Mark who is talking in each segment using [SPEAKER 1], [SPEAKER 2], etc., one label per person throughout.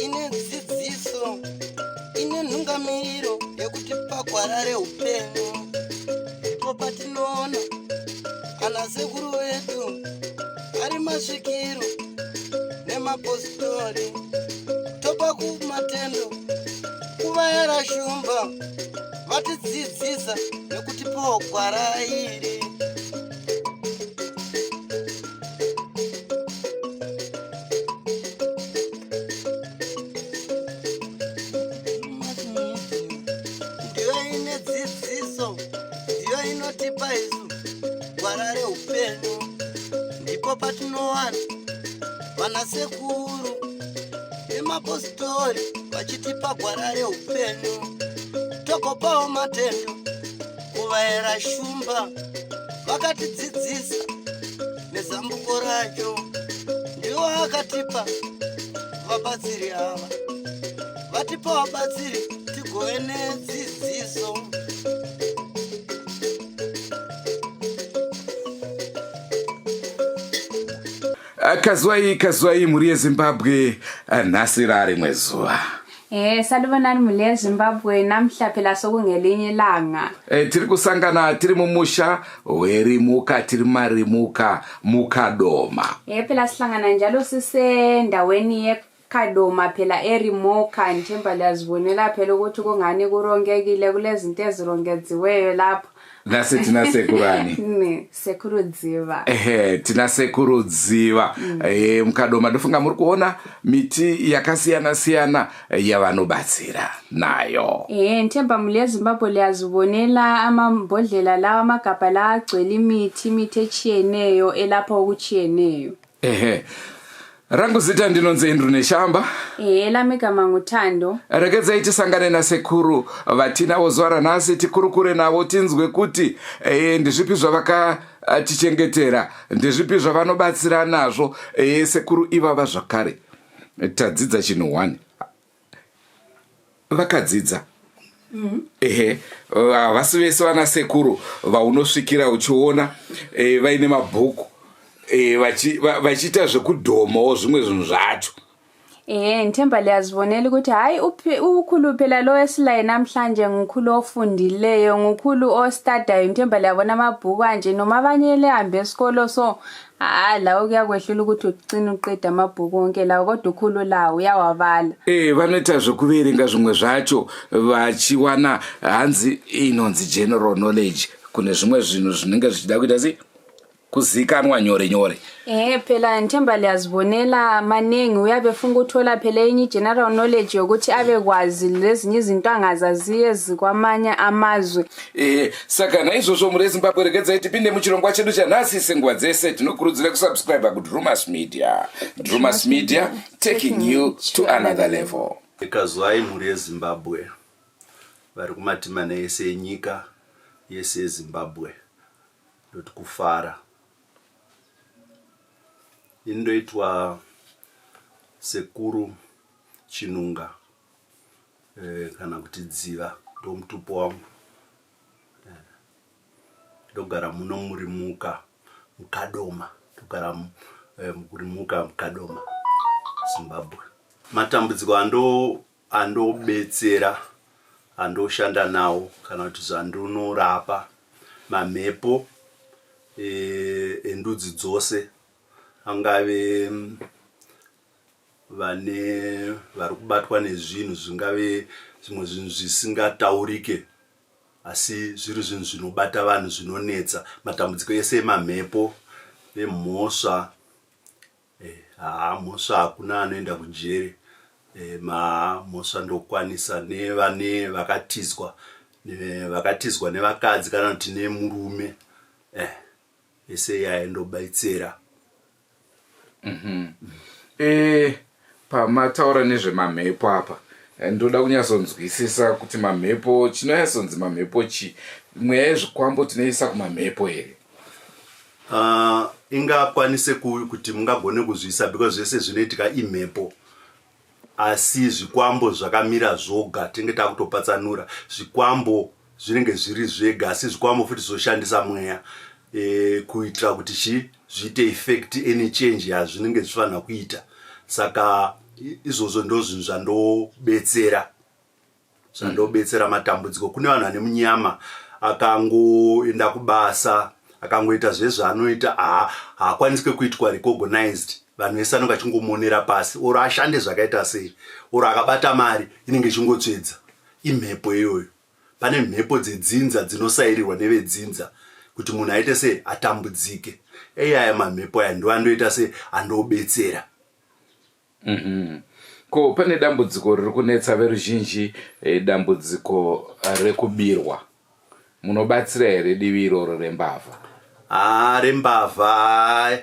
[SPEAKER 1] Ine dzidziso, ine nhungamiriro yekuti pagwara reupenyu ndipo patinoona ana sekuru vedu ari masvikiro nemapositori, topa kumatendo kuvayera shumba vatidzidzisa nekutipawo gwara iri. Ndiyo ine dzidziso, ndiyo inotipa isu gwara reupenyu, ndipo patinowana vanasekuru nemapositori vachitipa gwara reupenyu, togopawo matendo kuvaera shumba vakatidzidzisa nezambuko racho, ndiwo akatipa vabatsiri ava, vatipa vabatsiri tigove nedzidziso.
[SPEAKER 2] Kazwai kazwai mhuri yeZimbabwe, nhasi rarimwe zuva.
[SPEAKER 3] Salibonani mhuri yeZimbabwe, namhla phela sokungelinye ilanga.
[SPEAKER 2] Tiri kusangana tiri mumusha weRimuka, tiri marimuka muKadoma.
[SPEAKER 3] Phela sihlangana njalo sisendaweni yeKadoma phela eRimoka. Ngithemba liyazibonela phela ukuthi kungani kurongekile, kulezinto ezirongedziweyo lapho.
[SPEAKER 2] Nhasi tina sekurani?
[SPEAKER 3] Ne, Sekuru Dziva.
[SPEAKER 2] Ehe, tina Sekuru Dziva. Mukadoma ndofunga muri kuona miti yakasiyana siyana yavanobatsira nayo.
[SPEAKER 3] Ngithemba mhuri yeZimbabwe liyazibonela amambodlela lawa, amagabha lawa agcwele imithi, imithi etshiyeneyo elapha okutshiyeneyo.
[SPEAKER 2] Ehe, rangu zita ndinonzi Andrew Neshamba.
[SPEAKER 3] Ehe, lami igama nguThando.
[SPEAKER 2] Regedzai tisangane nasekuru vatinavo zuva ranhasi, tikurukure navo tinzwe kuti ndezvipi zvavakatichengetera, ndezvipi zvavanobatsira nazvo. Sekuru ivava zvakare tadzidza chinhu one, vakadzidza. Ehe, havasi vese vana sekuru vaunosvikira uchiona vaine mabhuku, vachiita zvekudhomawo zvimwe zvinhu zvacho.
[SPEAKER 3] Ngithemba liyazibonela ukuthi hayi, ukhulu phela lo esilaye namhlanje ngukhulu ofundileyo, ngukhulu ostadayo. Ngithemba liyabona amabhuku anje, noma abanye lehambe esikolo, so hayi, lawo kuyakwehlula ukuthi ucine uqede amabhuku onke lawo, kodwa ukhulu lawo uyawabala.
[SPEAKER 2] Vanoita zvekuverenga zvimwe zvacho vachiwana hanzi inonzi general knowledge kune zvimwe zvinhu zvinenge zvichida kuita sei kuzikanwa nyore nyore.
[SPEAKER 3] Phela ngithemba liyazibonela, maningi uyabe efuna ukuthola phela enye i-general knowledge yokuthi abekwazi lezinye izinto angazaziyo ezikwamanye amazwe.
[SPEAKER 2] Saka naizvozvo mhuri yeZimbabwe, regedzai tipinde muchirongwa chedu chanhasi. Senguva dzese tinokurudzira kusubscribe kuDrumas Media. Drumas Media, taking you to another level.
[SPEAKER 4] Kazwai mhuri yeZimbabwe vari kumatimana ese enyika yese yeZimbabwe, ndoti kufara. Ini ndoitwa Sekuru Chinunga, kana kuti Dziva, ndo mutupo wangu. Ndogara muno muRimuka muKadoma, ndogara muRimuka muKadoma, Zimbabwe. Matambudziko andobetsera, andoshanda nawo, kana kuti zvandinorapa, mamhepo endudzi dzose, angave vane vari kubatwa nezvinhu, zvingave zvimwe zvinhu zvisingataurike asi zviri zvinhu zvinobata vanhu, zvinonetsa, matambudziko ese emamhepo nemhosva. Haa, mhosva hakuna anoenda kujere. Mhosva ndokwanisa nevane vakatizwa, vakatizwa nevakadzi kana kuti nemurume, ese iyaya ndobetsera.
[SPEAKER 2] Pamataura nezvemamhepo apa, ndoda kunyatsonzwisisa kuti mamhepo, chinonyatsonzi mamhepo chii? Mweya yezvikwambo tinoisa kumamhepo here?
[SPEAKER 4] Ingakwanise kuti mungagone kuzviisa because zvese zvinoitika imhepo, asi zvikwambo zvakamira zvoga, tinenge takutopatsanura zvikwambo. Zvinenge zviri zvega asi zvikwambo futi zvoshandisa mweya e, kuitira kuti chi zviite effect any change yazvinenge zvifanira kuita. Saka izvozvo ndo zvinhu zvandobetsera zvandobetsera matambudziko kune vanhu vane munyama akangoenda kubasa akangoita zvezvaanoita haakwanisike kuitwa recognized. Vanhu vese anenge achingomonera pasi or ashande zvakaita sei or akabata mari inenge ichingotsvedza. Imhepo iyoyo. Pane mhepo dzedzinza dzinosairirwa nevedzinza kuti munhu aite sei atambudzike. Ei aya mamhepo aya ndo andoita sei andobetsera.
[SPEAKER 2] Mm -hmm. Ko pane dambudziko riri kunetsa veruzhinji eh, dambudziko rekubirwa. Munobatsira here divi iroro rembavha?
[SPEAKER 4] Ah, rembavha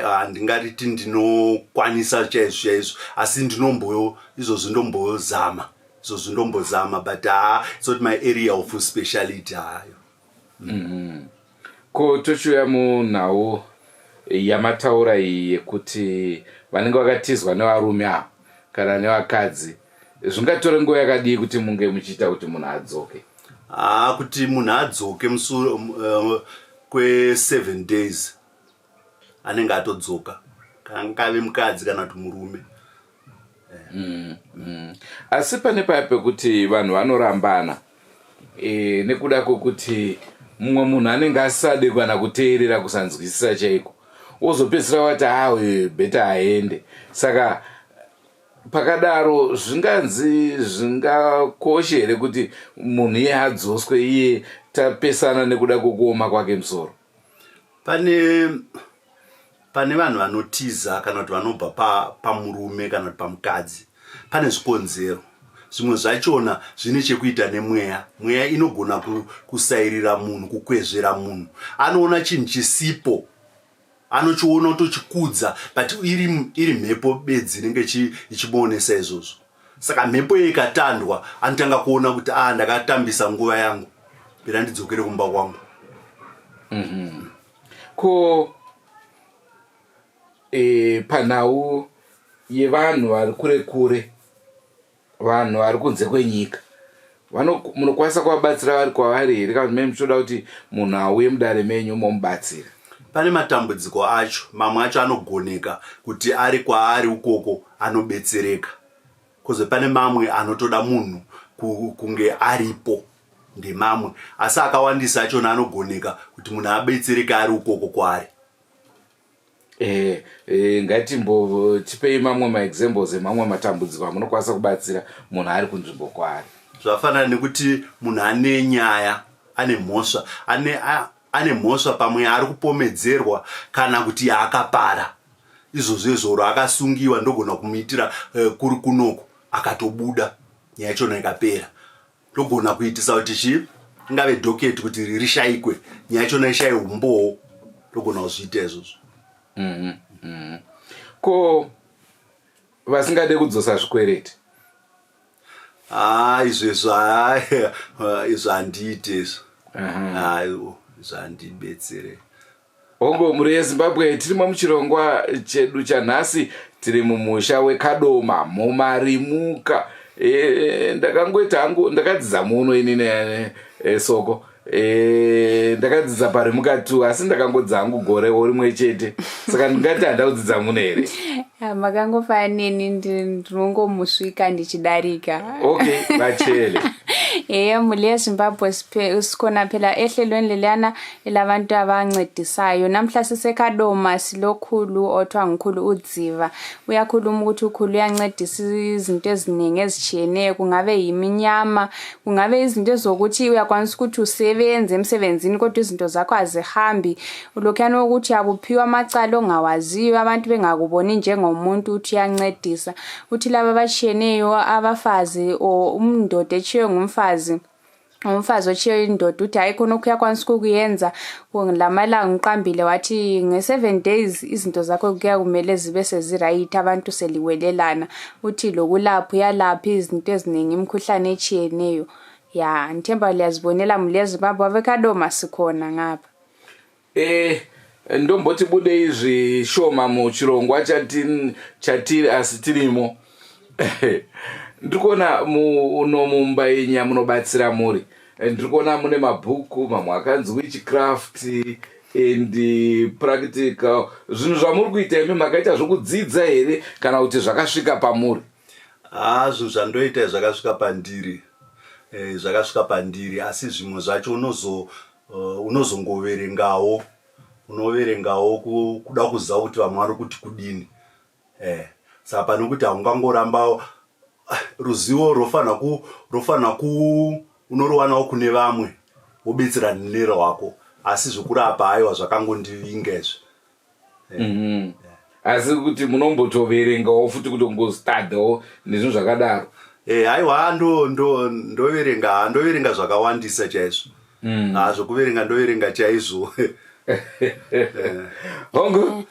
[SPEAKER 4] handingariti ndinokwanisa chaizvo chaizvo asi ndinombo izvozvo ndombozama izvozvo ndombozama but haa it's not my area of speciality hayo.
[SPEAKER 2] Mm -hmm. Ko tochiuya munhau yamataura iyi yekuti vanenge vakatizwa nevarume ava kana nevakadzi zvingatore nguva yakadii kuti munge muchiita kuti munhu adzoke?
[SPEAKER 4] Haa kuti munhu adzoke musure kwe7 days anenge atodzoka kangave mukadzi kana kuti murume.
[SPEAKER 2] Asi pane paya pekuti vanhu vanorambana e, nekuda kwekuti mumwe munhu anenge asade kana kuteerera kusanzwisisa chaiko wozopedzisira wati ah better aende. Saka pakadaro zvinganzi zvingakoshe here kuti munhu iye adzoswe iye tapesana nekuda kwekuoma kwake musoro?
[SPEAKER 4] Pane pane vanhu vanotiza kana kuti vanobva pamurume pa kana kuti pamukadzi pane zvikonzero. Zvimwe zvachona zvine chekuita nemweya. Mweya inogona kusairira munhu, kukwezvera munhu. Anoona chinhu chisipo anochiona otochikudza but iri, iri mhepo bedzi inenge ichimuonesa izvozvo. Saka mhepo iye ikatandwa anotanga kuona kuti ah ndakatambisa nguva yangu pera ndidzokere kumba kwangu.
[SPEAKER 2] Mm -hmm. Ko e, panhau yevanhu vari kure kure, vanhu vari kunze kwenyika, munokwanisa kuvabatsira vari kwavari here kana kuti muchitoda kuti munhu auye mudare menyu momubatsira?
[SPEAKER 4] Pane matambudziko acho mamwe acho anogoneka kuti ari kwaari ukoko anobetsereka, koze pane mamwe anotoda munhu kunge aripo ndemamwe, asi akawandisa achona anogoneka kuti munhu abetsereke ari ukoko kwaari.
[SPEAKER 2] Eh, eh, ngatimbo tipei mamwe maexamples emamwe matambudziko amunokwanisa kubatsira munhu ari kunzvimbo kwaari.
[SPEAKER 4] Zvafanana nekuti munhu ane nyaya, ane mhosva, ane, ane mhosva pamwe yaari kupomedzerwa kana kuti yaakapara izvozvo izvoro akasungiwa ndogona kumuitira eh, kuri kunoku akatobuda nyaya yachona ikapera. Ndogona kuitisa kuti chi ingave docket kuti rishaikwe nyaya yachona ishaye umbowo, ndogona kuzviita izvozvo.
[SPEAKER 2] Mm -hmm. Ko vasingade kudzosa zvikwereti?
[SPEAKER 4] Ah, izvo izvo izvo handiite izvo. Ah, izvo handibetsere.
[SPEAKER 2] Hongu, mhuri yeZimbabwe, tirimo muchirongwa chedu chanhasi, tiri mumusha weKadoma muMarimuka. E, ndakangoita hangu ndakadzidza muno inini e, Soko e, ndakadzidza paRimuka 2 asi ndakangodza hangu gorewo rimwe chete, saka ndingati handa kudzidza muno here?
[SPEAKER 3] Makangofanana neni, ndinongomusvika ndichidarika.
[SPEAKER 2] Okay, vachele.
[SPEAKER 3] Eya, mhuri yeZimbabwe, sikhona phela ehlelweni leliyana elabantu abancedisayo. Namhla siseKadoma silokhulu othiwa ngukhulu uDziva. Uyakhuluma ukuthi ukhulu uyancedisa izinto eziningi ezitshiyeneyo, kungabe yiminyama, kungabe izinto ezokuthi uyakwanisa ukuthi usebenze emsebenzini kodwa izinto zakho azihambi, ulokhuyana ukuthi uyabuphiwa amacala ongawaziyo, abantu bengakuboni njengomuntu ukuthi uyancedisa. Uthi laba abatshiyeneyo abafazi or umndoda etshiywe ngumfazi, umfazi otshiye indoda, uthi hayi khonokho uyakwanisa ukukuyenza lamalanga uqambile wathi nge-7 days izinto zakho kuya kumele zibe seziright, abantu seliwelelana. Uthi lokulapha uyalapha izinto eziningi, imikhuhlane etshiyeneyo. Ya, ngithemba liyazibonela mhuri yeZimbabwe, abeKadoma sikhona ngapha.
[SPEAKER 2] Eh, ndomboti budei zvishoma muchirongwa chatiri asi tirimo. Ndiri kuona muno mumba yenya munobatsira muri. Eh, ndiri kuona mune mabhuku mamwe akanzi witchcraft and practical. Zvinhu zvamuri kuita imi makaita zvokudzidza here kana kuti zvakasvika pamuri?
[SPEAKER 4] Haa, zvinhu zvandoita zvakasvika pandiri. Eh, zvakasvika pandiri, asi zvimwe zvacho unozo unozongoverengawo, unoverengawo kuda kuziva kuti vamwe vari kuti kudini. Eh, saka pane kuti haungangoramba, ruzivo rwofanira ku rwofanira ku unoruwanawo kune vamwe, wobetserana nerwako. Asi zvekurapa, haiwa, zvakangondivinga izvi.
[SPEAKER 2] Asi kuti munombotoverengawo futi, kutongostadhawo nezvinhu zvakadaro?
[SPEAKER 4] Eh, haiwa, ndo ndo ndo ndoverenga, ndoverenga zvakawandisa chaizvo. Ha, zvokuverenga ndoverenga chaizvo.
[SPEAKER 2] Hongu.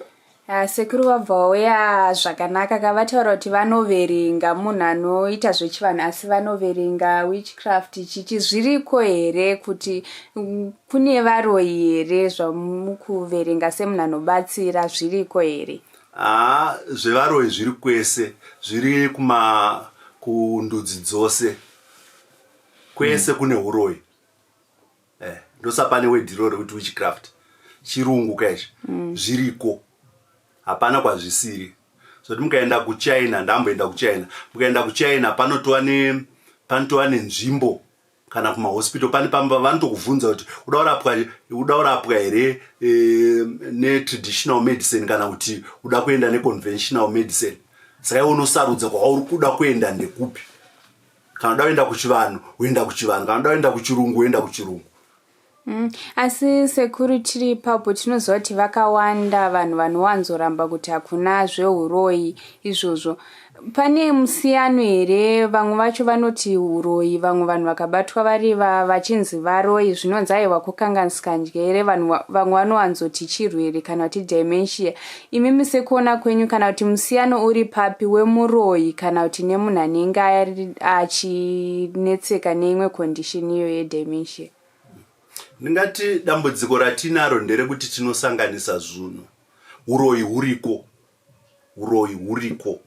[SPEAKER 3] Ah, sekuru vabva vauya zvakanaka ka, vataura kuti vanoverenga, munhu anoita zvechivanhu asi vanoverenga witchcraft chichi. Zviriko here kuti kune varoyi here zvamukuverenga semunhu anobatsira? Zviriko here?
[SPEAKER 4] Haa, zvevaroyi zviri kwese, zviri kuma kundudzi dzose, kwese kune uroyi. Eh, ndosapane word iro rekuti witchcraft, chirungu kaizvi. Zviriko, hapana kwazvisiri. Zoti mukaenda kuChina, ndamboenda kuChina, mukaenda kuChina panotova nenzvimbo, kana kumahospital pane pamba vanotokubvunza kuti uda kurapwa here netraditional medicine kana kuti uda kuenda neconventional medicine. Saka iwe unosarudza kwauri kuda kuenda ndekupi. Kana uda kuenda kuchivanhu, woenda kuchivanhu, kana uda kuenda kuchirungu, woenda kuchirungu.
[SPEAKER 3] Asi sekuru, tiri ipapo, tinoziva kuti vakawanda vanhu vanowanzoramba kuti hakuna zveuroyi izvozvo. Pane musiyano here? Vamwe vacho vanoti uroyi, vamwe vanhu vakabatwa vari vachinzi varoyi, zvinonzi aiwa, kukanganisika njere. Vanhu vamwe vanowanzoti chirwere kana kuti dementia. Imimi sekuona kwenyu, kana kuti musiyano uri papi wemuroyi kana kuti nemunhu anenge achinetseka neimwe condition iyo yedementia?
[SPEAKER 4] Ndingati dambudziko ratinaro nderekuti tinosanganisa zvinhu. Uroyi huriko, uroyi huriko,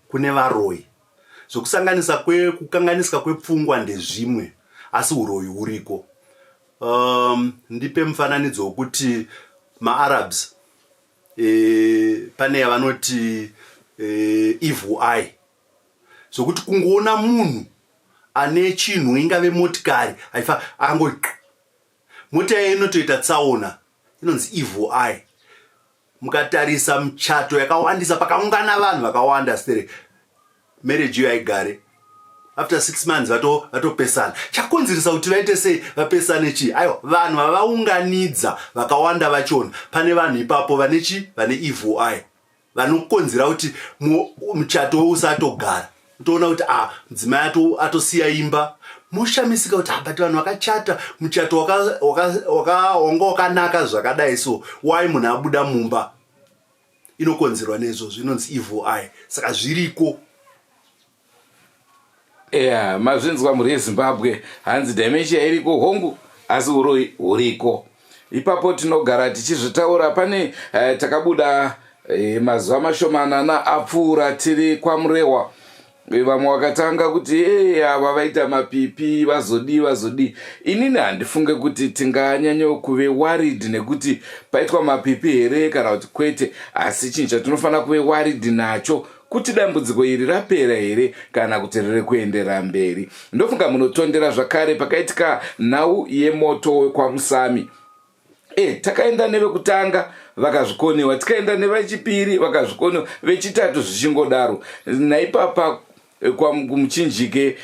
[SPEAKER 4] kune varoyi. Zvokusanganisa kwekukanganiswa kwepfungwa ndezvimwe, asi uroyi huriko. Ndipe mufananidzo wekuti maArabs pane yavanoti evil eye, zvokuti kungoona munhu ane chinhu, ingave motikari haifa, akangoti mota iya inotoita tsaona, inonzi evil eye. Mukatarisa muchato yakawandisa, pakaungana vanhu vakawanda stere, marriage iyo haigare. After 6 months vatopesana. Chakonzeresa kuti vaite sei, vapesane chii? Aiwa, vanhu vavaunganidza vakawanda vachona, pane vanhu ipapo vane chi vane evil eye, vanokonzera kuti muchato usatogara. Toona kuti a mudzimai atosiya imba, moshamisika kuti, "But vanhu vakachata muchato wanga wakanaka zvakadai, so why munhu abuda mumba?" Inokonzerwa neizvozvo, inonzi evil eye. Saka zviriko.
[SPEAKER 2] Yeah, mazvinzwa, mhuri yeZimbabwe. Hanzi dementia iriko, hongu, asi uroyi huriko. Ipapo tinogara tichizvitaura. Pane takabuda mazuva mashomanana apfuura tiri kwaMurehwa. Vamwe vakatanga kuti e ava vaita mapipi, vazodii, vazodii. Inini handifunge kuti tinganyanya kuve worried nekuti paitwa mapipi here kana kuti kwete, asi chinhu chatinofanira kuve worried nacho kuti dambudziko iri rapera here kana kuti riri kuendera mberi. Ndofunga munotondera zvakare pakaitika nhau yemoto wekwaMusami. Takaenda nevekutanga, vakazvikoniwa, tikaenda nevechipiri, vakazvikoniwa, vechitatu, zvichingodaro. Naipapa kumuchinjike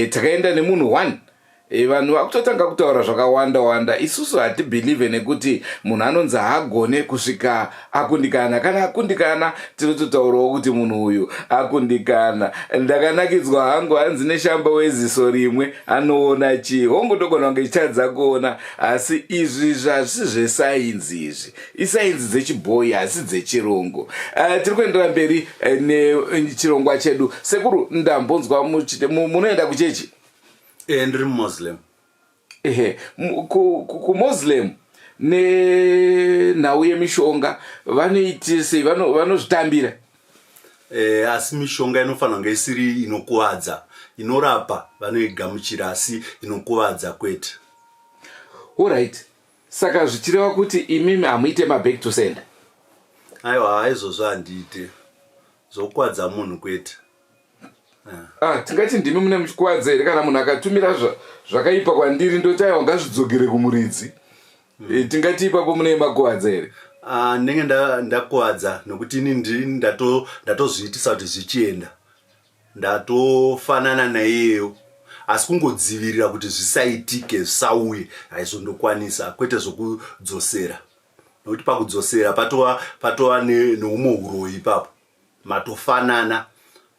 [SPEAKER 2] takaenda nemunhu one. Vanhu vakutotanga kutaura zvakawanda wanda. Isusu hatibelieve nekuti munhu anonzi haagone kusvika akundikana. Kana akundikana, tinototaurawo kuti munhu uyu akundikana. Ndakanakidzwa hangu, hanzi neshamba weziso rimwe anoona chii? Hongu, ndogona kunge ichitadza kuona, asi izvi zvazvisi zvesainzi, izvi isainzi dzechibhoyi, hasi dzechirungu. Tiri kuendera mberi nechirongwa chedu. Sekuru, ndambonzwa munoenda kuchechi?
[SPEAKER 4] E, ndiri muMuslim.
[SPEAKER 2] Ehe, kuMuslim nenhau yemishonga vanoite sei? Vanozvitambira?
[SPEAKER 4] E, asi mishonga inofanira kunge isiri inokuvadza. Inorapa vanoigamuchira asi inokuvadza kwete.
[SPEAKER 2] Alright. Saka zvichireva kuti imimi hamuite maback to sender?
[SPEAKER 4] Aiwa, haizvozvo handiite. Zvokukwadza munhu kwete.
[SPEAKER 2] Ah, tingati ndimi mune muchikwadza here kana munhu akatumira zvakaipa kwandiri ndoti aiwa ngazvidzokere kumuridzi. E, tingati ipapo mune makuvadza here?
[SPEAKER 4] Ah, ndinenge ndakuvadza nokuti ini ndatozviitisa kuti zvichienda. Ndatofanana naiyeyo asi kungodzivirira kuti zvisaitike zvisauye haizondokwanisa kwete zvokudzosera nokuti pakudzosera patova patova neumwe uroyi ipapo matofanana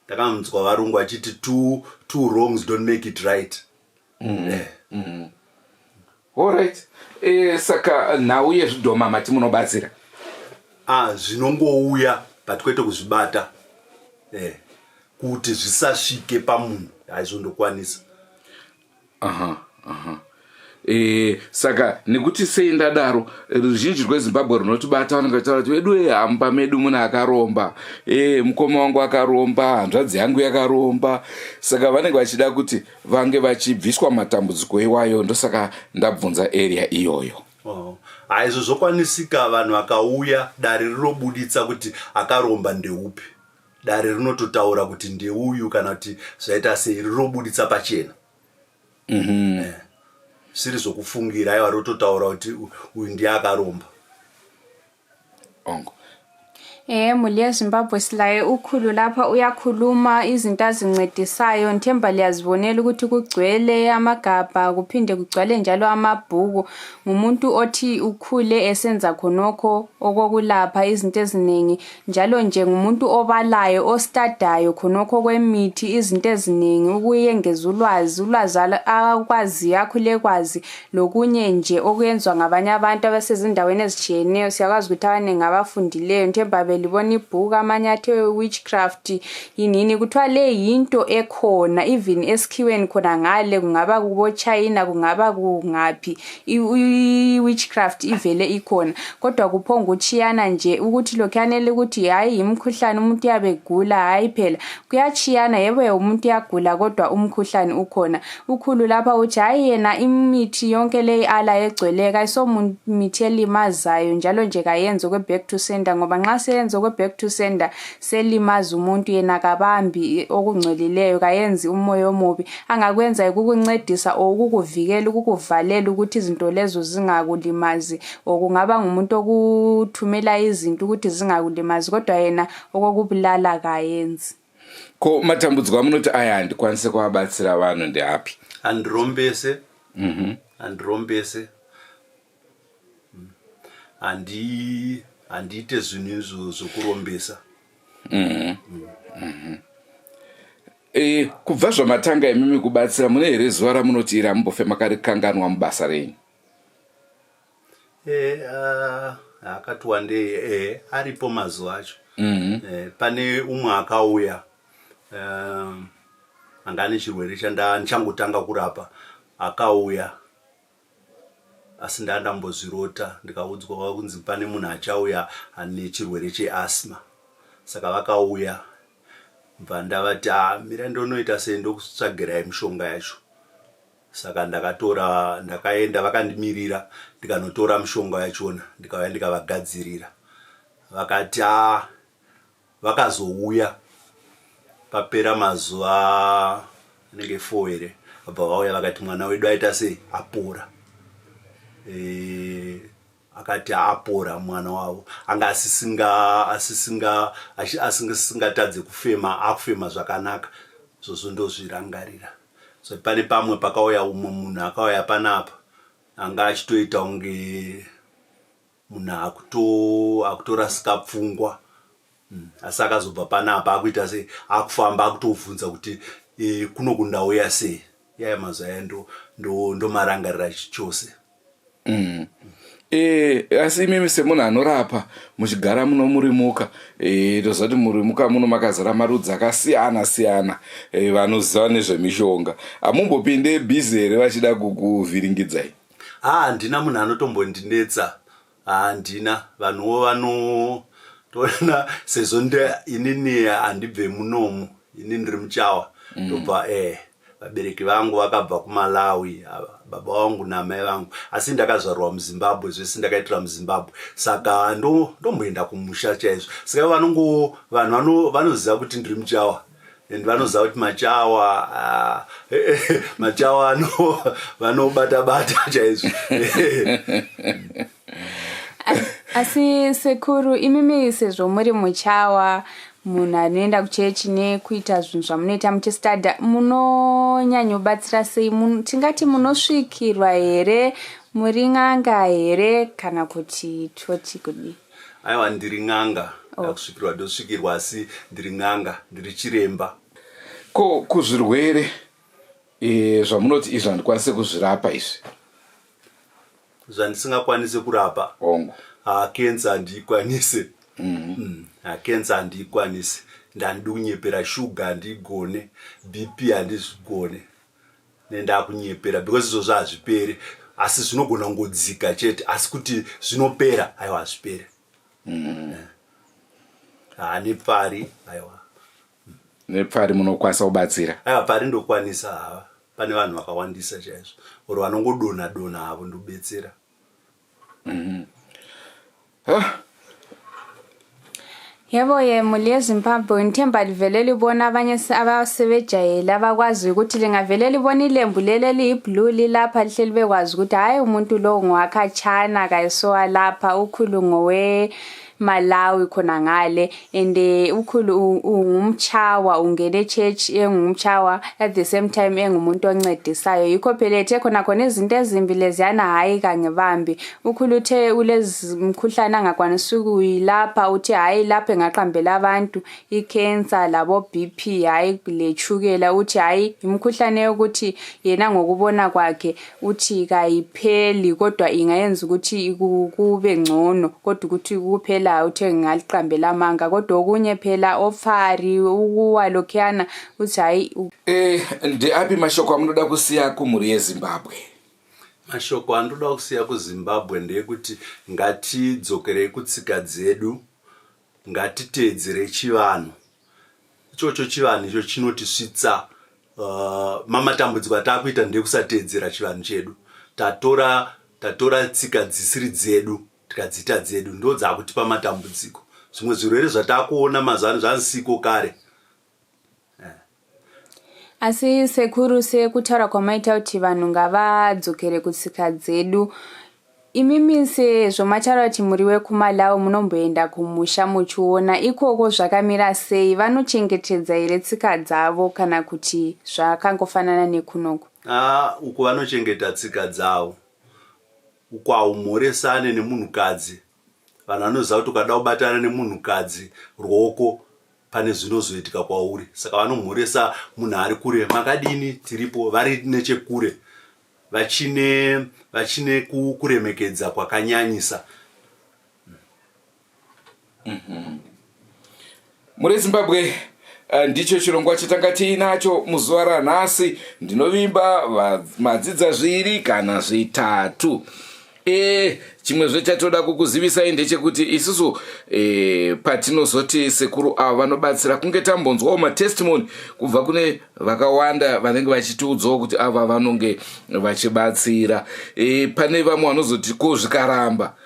[SPEAKER 4] ndakanzwa varungu vachiti two wrongs don't make it right.
[SPEAKER 2] Eh. Alright. E, saka nhau yezvidhoma mati munobatsira?
[SPEAKER 4] Ah, zvinongouya but kwete kuzvibata, kuti zvisasvike pamunhu haizondokwanisa.
[SPEAKER 2] Aha. E, saka nekuti sei ndadaro, ruzhinji rweZimbabwe runotibata vanenge vachitaura kuti vedu hamba medu mune akaromba, e, mukoma wangu akaromba, hanzvadzi yangu yakaromba. Saka vanenge vachida kuti vange vachibviswa matambudziko iwayo, ndosaka ndabvunza area iyoyo.
[SPEAKER 4] Oh. Haizvo zvokwanisika, vanhu vakauya dare rinobuditsa kuti akaromba ndeupi. Dare rinototaura kuti ndeuyu kana kuti zvaita sei, rinobuditsa pachena. Zvisiri zvokufungira, aiwa, rototaura kuti uyu ndiye akaromba.
[SPEAKER 2] Ongo.
[SPEAKER 3] Mhuli yeZimbabwe, silaye ukhulu lapha, uyakhuluma izinto azincedisayo. Ngithemba liyazibonela ukuthi kugcwele amagabha, kuphinde kugcwale njalo amabhuku. Ngumuntu othi ukhule esenza khonokho okokulapha izinto eziningi, njalo nje ngumuntu obalayo, ostadayo khonokho kwemithi, izinto eziningi, ukuyengeza ulwazi, ulwazi akwaziyo, akhule kwazi, lokunye nje okuyenzwa ngabanye abantu abasezindaweni ezitshiyeneyo. Siyakwazi ukuthi abaningi abafundileyo, ngithemba belibona ibhuku, amanye athe witchcraft yini yini, kuthiwa le yinto ekhona even esikhiweni khona ngale, kungaba kubo-China, kungaba kungaphi, i-witchcraft ivele ikhona, kodwa kuphonga utshiyana nje ukuthi lokhuyanele ukuthi hayi, yimkhuhlane, umuntu uyabe egula. Hayi phela, kuyatshiyana. Yebo, umuntu uyagula, kodwa umkhuhlane ukhona. Ukhulu lapha uthi hayi, yena imithi yonke leyi ala egcweleyo kayisomithi elimazayo, njalo nje kayenzi okwe-back to sender, ngoba nxa seyenza okwe-back to sender selimaza umuntu. Yena kabambi okungcolileyo, kayenzi umoya omubi. Angakwenza yikukuncedisa or ukukuvikela, ukukuvalela ukuthi izinto lezo zingakulimazi, or kungaba ngumuntu okuthumela izinto ukuthi zingakulimazi, kodwa yena okokubulala kayenzi.
[SPEAKER 2] Ko matambudziko amunoti aya handikwanise kuvabatsira vanhu ndeapi?
[SPEAKER 4] Handirombese, handirombese. Handiite zvinhu izvo zvokurombesa.
[SPEAKER 2] E, kubva zvamatanga imimi kubatsira, mune here zuva ramunoti iri hamumbofe makarikanganwa mubasa renyu?
[SPEAKER 4] Akati wandei, aripo mazuva acho. Pane umwe akauya, anga ane chirwere chandichangotanga kurapa. Akauya, asi ndandambozvirota, ndikaudzwa kunzi pane munhu achauya ane chirwere cheasthma. Saka vakauya, bva ndavati, "A, mira, ndonoita sei, ndokutsvagirai mishonga yacho." Saka ndakatora, ndakaenda, vakandimirira, ndikanotora mishonga yachona, ndikauya, ndikavagadzirira. Vakati a, vakazouya papera mazuva anenge 4 here, vabva vauya vakati mwana wedu aita sei, apora. Akati apora, mwana wavo anga asisinga asisinga asingatadze kufema, akufema zvakanaka. Zvozvo ndozvirangarira. So pane pamwe pakauya umwe munhu, akauya panapa, anga achitoita kunge munhu akutorasika pfungwa. Asi akazobva panapa akuita sei, akufamba, akutobvunza kuti kuno kundauya sei. Yaya mazuva aya ndomarangarira chose.
[SPEAKER 2] E, asi imimi semunhu anorapa muchigara muno murimuka, toziva kuti murimuka muno makazara marudzi akasiyana siyana, vanoziva nezvemishonga. Hamumbopinde busy here vachida kukuvhiringidzai?
[SPEAKER 4] Ha, handina munhu anotombondinetsa, handina. Vanhuwo vanotoona sezvo inini handibve munomu, ini ndiri muchawa, ndobva. Vabereki vangu vakabva kuMalawi, baba vangu naamai vangu, asi ndakazvarwa muZimbabwe, zvese ndakaitira muZimbabwe. Saka ndomboenda kumusha chaizvo. Saka vanongo vanhu vanoziva kuti ndiri muchawa and vanoziva kuti machawa ah, machawa vanobata bata chaizvo.
[SPEAKER 3] Asi sekuru, imimi sezvo muri muchawa, munhu anoenda kuchechi nekuita zvinhu zvamunoita muchistada, munonyanyobatsira sei? Tingati munosvikirwa here, muri n'anga here, kana kuti toti kudii?
[SPEAKER 4] Aiwa, ndiri n'anga. Oh. Ndakusvikirwa ndosvikirwa, asi ndiri n'anga, ndiri chiremba.
[SPEAKER 2] Ko kuzvirwere zvamunoti izvi handikwanise kuzvirapa izvi?
[SPEAKER 4] Zvandisingakwanise kurapa?
[SPEAKER 2] Hongu.
[SPEAKER 4] Kensa handiikwanise. Kensa handiikwanise, ndandidi kunyepera. Shuga handiigone, BP handizvigone, nendakunyepera, because izvozvo hazviperi, asi zvinogona kungodzika chete, asi kuti zvinopera, aiwa, hazviperi. Ha, nepfari, aiwa.
[SPEAKER 2] Nepfari munokwanisa kubatsira?
[SPEAKER 4] Aiwa, pfari ndokwanisa. Hava, pane vanhu vakawandisa chaizvo or vanongodonha donha havo, ndobetsera.
[SPEAKER 3] Yebo ye, muli yeZimbabwe, ngithemba livele libona abanye abasebejayele, abakwaziyo ukuthi lingavele libona ilembu leli eliyi-blue lilapha, lihleli bekwazi ukuthi hhayi, umuntu lo ngowakhatshana, kayisowa lapha, ukhulu ngowe Malawi khona ngale, and ukhulu ungumchawa, ungene church engumchawa, at the same time engumuntu oncedisayo. Yikho phela ethe khona khona izinto ezimbi leziyana, hhayi, kangibambi. Ukhulu uthe ulezi mkhuhlane angakwanisi ukuyilapha, uthe hhayi, lapho engaqambela abantu i-cancer labo BP, hhayi, lechukela, uthi hhayi, imikhuhlane yokuthi yena ngokubona kwakhe uthi kayipheli, kodwa ingayenza ukuthi kube ngcono, kodwa ukuthi kuphela uthe ngingaliqambela amanga. Kodwa okunye phela, opfari, ukuwa lokhuyana, uthi hhayi.
[SPEAKER 2] Ndeapi mashoko amunoda kusiya kumhuri yeZimbabwe?
[SPEAKER 4] Mashoko andoda kusiya kuZimbabwe ndeyekuti ngatidzokerei kutsika dzedu, ngatiteedzerei chivanhu ichocho. Chivanhu icho chinotisvitsa. Mamatambudziko ataakuita ndekusateedzera chivanhu chedu. Tatora tsika dzisiri dzedu, tikadziita dzedu, ndo dzakutipa matambudziko. Zvimwe zvirwere zvataakuona mazuva ano zvanzisiko kare.
[SPEAKER 3] Asi sekuru, sekutaura kwamaita kuti vanhu ngavadzokere kutsika dzedu, imimi sezvo mataura kuti muri wekuMalawi, munomboenda kumusha muchiona ikoko zvakamira sei? Vanochengetedza here tsika dzavo, kana kuti zvakangofanana nekunoko?
[SPEAKER 4] Ah, uku vanochengeta tsika dzavo. Uku haumhoresane nemunhukadzi. Vanhu vanoziva kuti ukada kubatana nemunhukadzi ruoko, pane zvinozoitika kwauri. Saka vanomhoresa munhu ari kure, "Makadini, tiripo," vari nechekure, vachine kuremekedza kwakanyanyisa.
[SPEAKER 2] Muri Zimbabwe, ndicho chirongwa chatanga tiinacho muzuva ranhasi. Ndinovimba madzidza zviri kana zvitatu. Chimwezve chatoda kukuzivisai ndechekuti isusu patinozoti sekuru avo vanobatsira, kunge tambonzwawo matestimony kubva kune vakawanda vanenge vachitiudzawo kuti ava vanonge vachibatsira. Pane vamwe vanozoti, ko zvikaramba?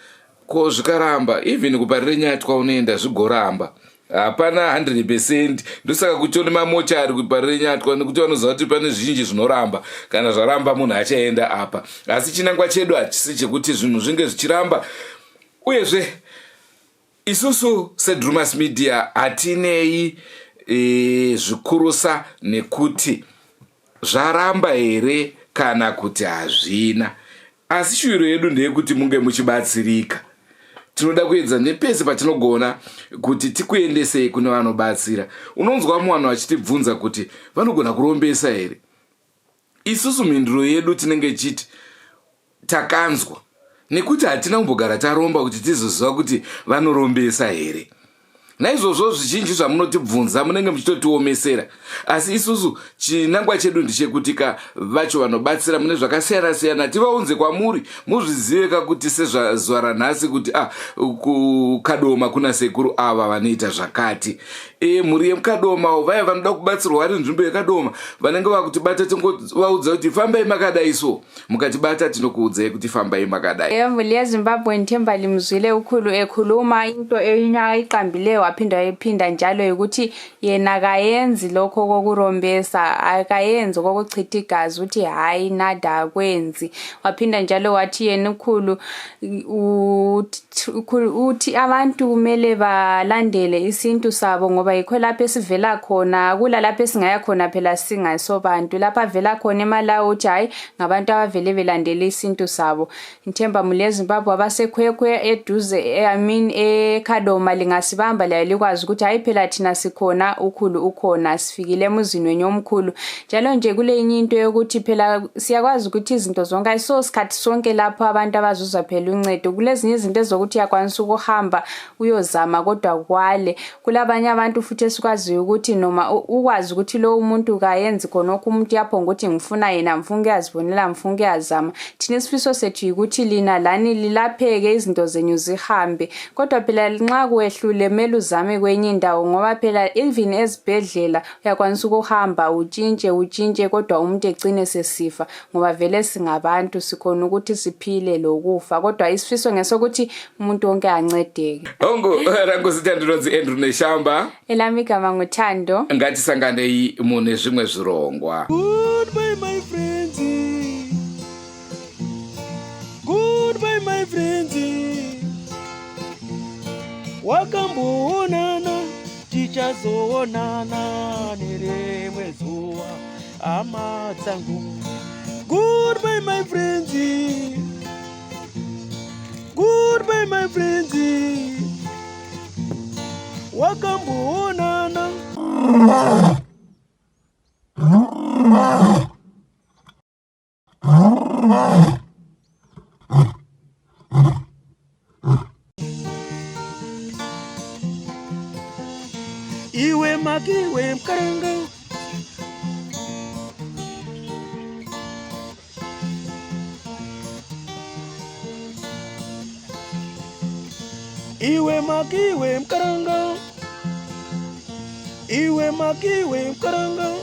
[SPEAKER 2] Ko zvikaramba, even kuparire nyatwa unoenda zvigoramba, hapana 100%. Ndosaka kutori mamochari kuparire nyatwa, nekuti vanoziva kuti pane zvizhinji zvinoramba. Kana zvaramba, munhu achaenda apa. Asi chinangwa chedu hachisi chekuti zvinhu zvinge zvichiramba. Uyezve isusu seDrumas Media hatinei zvikurusa nekuti zvaramba here kana kuti hazvina, asi shuviro yedu ndeyekuti munge muchibatsirika. Tinoda kuedza nepese patinogona kuti tikuendesei kune vanobatsira. Unonzwa vamwe vanhu vachitibvunza kuti vanogona kurombesa here. Isusu mhinduro yedu tinenge ichiti takanzwa, nekuti hatina kumbogara taromba kuti tizoziva kuti vanorombesa here. Naizvozvo zvizhinji zvamunotibvunza munenge muchitotiomesera, asi isusu chinangwa chedu ndechekuti ka vacho vanobatsira mune zvakasiyana-siyana tivaunze kwamuri muzvizive ka kuti sezvazuva ranhasi kuti ah, kukadoma kuna sekuru ava vanoita zvakati. E, mhuri yemukadoma vaya vanoda kubatsirwa vari nzvimbo yekadoma vanenge vakutibata tingovaudza kuti fambai makadai so mukatibata tinokuudzai kuti fambai makadai.
[SPEAKER 3] Eyo mhuri yeZimbabwe ngithemba limzwile ukhulu ekhuluma into enye ayiqambileyo waphinda wayiphinda njalo yikuthi yena kayenzi lokho kokurombesa akayenzi kokuchitha igazi uthi hayi nada akwenzi waphinda njalo wathi yena ukhulu uthi abantu kumele balandele isintu sabo ngoba yikho lapho esivela khona akula lapho esingaya khona phela singasobantu lapho avela khona eMalawi uthi hayi ngabantu abavele belandele isintu sabo. Ngithemba muli eZimbabwe abaseKhwekhwe eduze I mean eKhadoma lingasibamba layo likwazi ukuthi hayi phela thina sikhona ukhulu ukhona sifikile emuzini wenye omkhulu njalo nje kuleyinye into yokuthi phela siyakwazi ukuthi izinto zonke ayiso sikhathi sonke lapho abantu abazuza phela uncedo kulezinye izinto ezokuthi uyakwanisa ukuhamba uyozama kodwa kwale kulabanye abantu futhi esikwaziyo ukuthi noma ukwazi ukuthi lowo muntu kayenzi khonokho umuntu uyaphonga ukuthi ngifuna yena ngifuna ukuyazibonela ngifuna ukuyazama thina isifiso sethu yikuthi lina lani lilapheke izinto zenyu zihambe kodwa phela nxa kwehlule kumele uzame kwenye indawo ngoba phela even ezibhedlela uyakwanisa ukuhamba utshintshe utshintshe kodwa umuntu ecine sesifa ngoba vele singabantu sikhona ukuthi siphile lokufa kodwa isifiso ngesokuthi umuntu wonke ancedeke.
[SPEAKER 2] Hongu rangu zita ndinonzi Andrew Neshamba.
[SPEAKER 3] Elami igama nguThando.
[SPEAKER 2] Ngatisanganei mune zvimwe zvirongwa.
[SPEAKER 1] Goodbye my friends. Goodbye my friends. Wakamboonana tichazoonana nerimwe zuva hama dzangu. Goodbye my friends. Goodbye my friends. Wakamboonana. Iwe makiwe mkaranga. Iwe makiwe mkaranga. Iwe makiwe mkaranga.